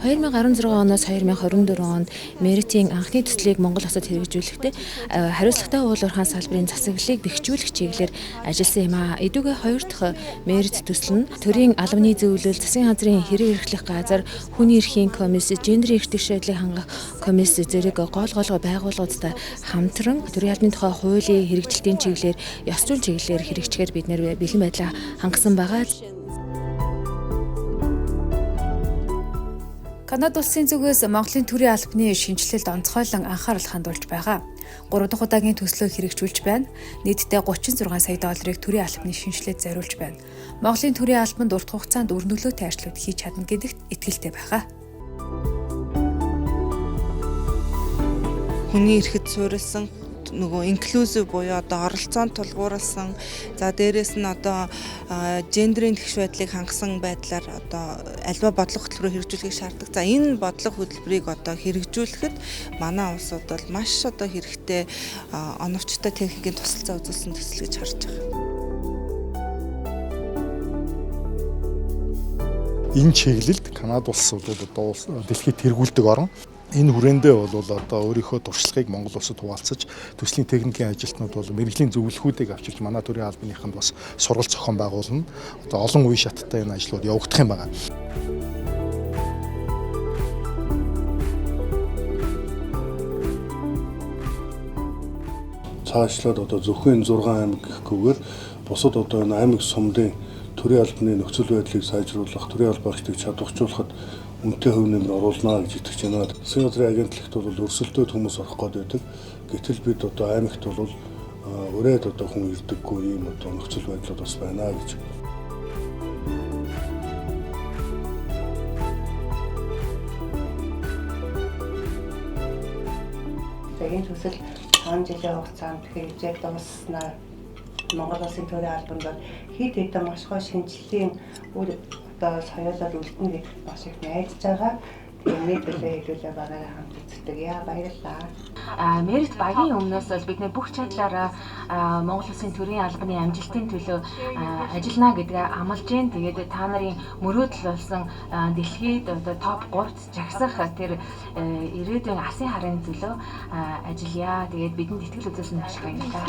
2016 оноос 2024 онд Merit-ийн анхны төслийг Монгол улсад хэрэгжүүлэхдээ хариуцлагатай уул уурхайн салбарын засаглалыг бэхжүүлэх чиглэлээр ажилласан юм аа. Эдүүгээ хоёр дахь Merit төсөл нь төрийн албаны зөвлөл, засгийн газрын хэрэг эрхлэх газар, хүний эрхийн комисс, гендерийн эрх дэвшээдлийг хангах комисс зэрэг гол гол байгууллагуудтай хамтран төрийн албаны тухай хуулийн хэрэгжилтийн чиглэлээр, ёс зүйн чиглэлээр хэрэгжихээр бид нэр бэлэн байдлаа хангасан байгаа. Канада улсын зүгээс Монголын төрийн албаны шинэчлэлд онцгойлон анхаарал хандуулж байгаа. 3 дахь удаагийн төслөө хэрэгжүүлж байна. Нийтдээ 36 сая долларыг төрийн албаны шинэчлэлд зориулж байна. Монголын төрийн албанд урт хугацаанд үр нөлөөтэй ажлууд хийж чадна гэдэгт итгэлтэй байгаа. Хүний эрхэд суурилсан нөгөө инклюзив буюу одоо оролцоонд тулгуурласан, за дээрэс нь одоо гендерийн тэгш байдлыг хангасан байдлаар одоо альва бодлого хөтөлбөрөөр хэрэгжүүлэхийг шаарддаг. За энэ бодлого хөтөлбөрийг одоо хэрэгжүүлэхэд манай улсууд бол маш одоо хэрэгтэй оновчтой техникийн тусалцаа үзүүлсэн төсөл гэж харж байгаа. Энэ чиглэлд Канада улс бол одоо дэлхийд тэргүүлдэг орн. Энэ хүрээндээ бол одоо өөрийнхөө туршлагыг Монгол улсад хуваалцаж, төслийн техникийн ажилтнууд бол мэргэжлийн зөвлөхүүдийг авчирч манай төрийн албаныханд бас сургалт зохион байгуулна. Одоо олон үе шаттай энэ ажлууд явагдах юм байна. Цаашлаад одоо зөвхөн 6 аймаг гэхгүйгээр бусад одоо энэ аймаг сумдын төрийн албаны нөхцөл байдлыг сайжруулах, төрийн албаагчдыг чадварчуулахад үнэтэй хувь нэмэр оруулна гэж итгэж байна. Засгийн газрын агентлагт бол өрсөлдөөд хүмүүс орох гээд байдаг. Гэтэл бид одоо аймагт бол ураад одоо хүн ирдэггүй ийм одоо нөхцөл байдлууд бас байна гэж. За энэ төсөл 5 жилийн хугацаанд хэрэгжээд дууссанаар Монгол улсын төрийн албанд бол хэд хэдэн маш гоо шинэчлэлийн үр одоо соёлоор үлдэнэ гэж маш их найдаж байгаа. Тэгээ төлөө хэдүүлээ багаараа хамт үздэг. Яа баярлалаа. Merit багийн өмнөөс бол бид бүх чадлаараа Монгол улсын төрийн албаны амжилтын төлөө ажиллана гэдгээ амлаж байна. Тэгээд та нарын мөрөөдөл болсон дэлхийд одоо топ 3-т жагсах тэр ирээдүйн алсын харын төлөө ажиллая. Тэгээд бидэнд итгэл үзүүлсэн маш их баярлалаа.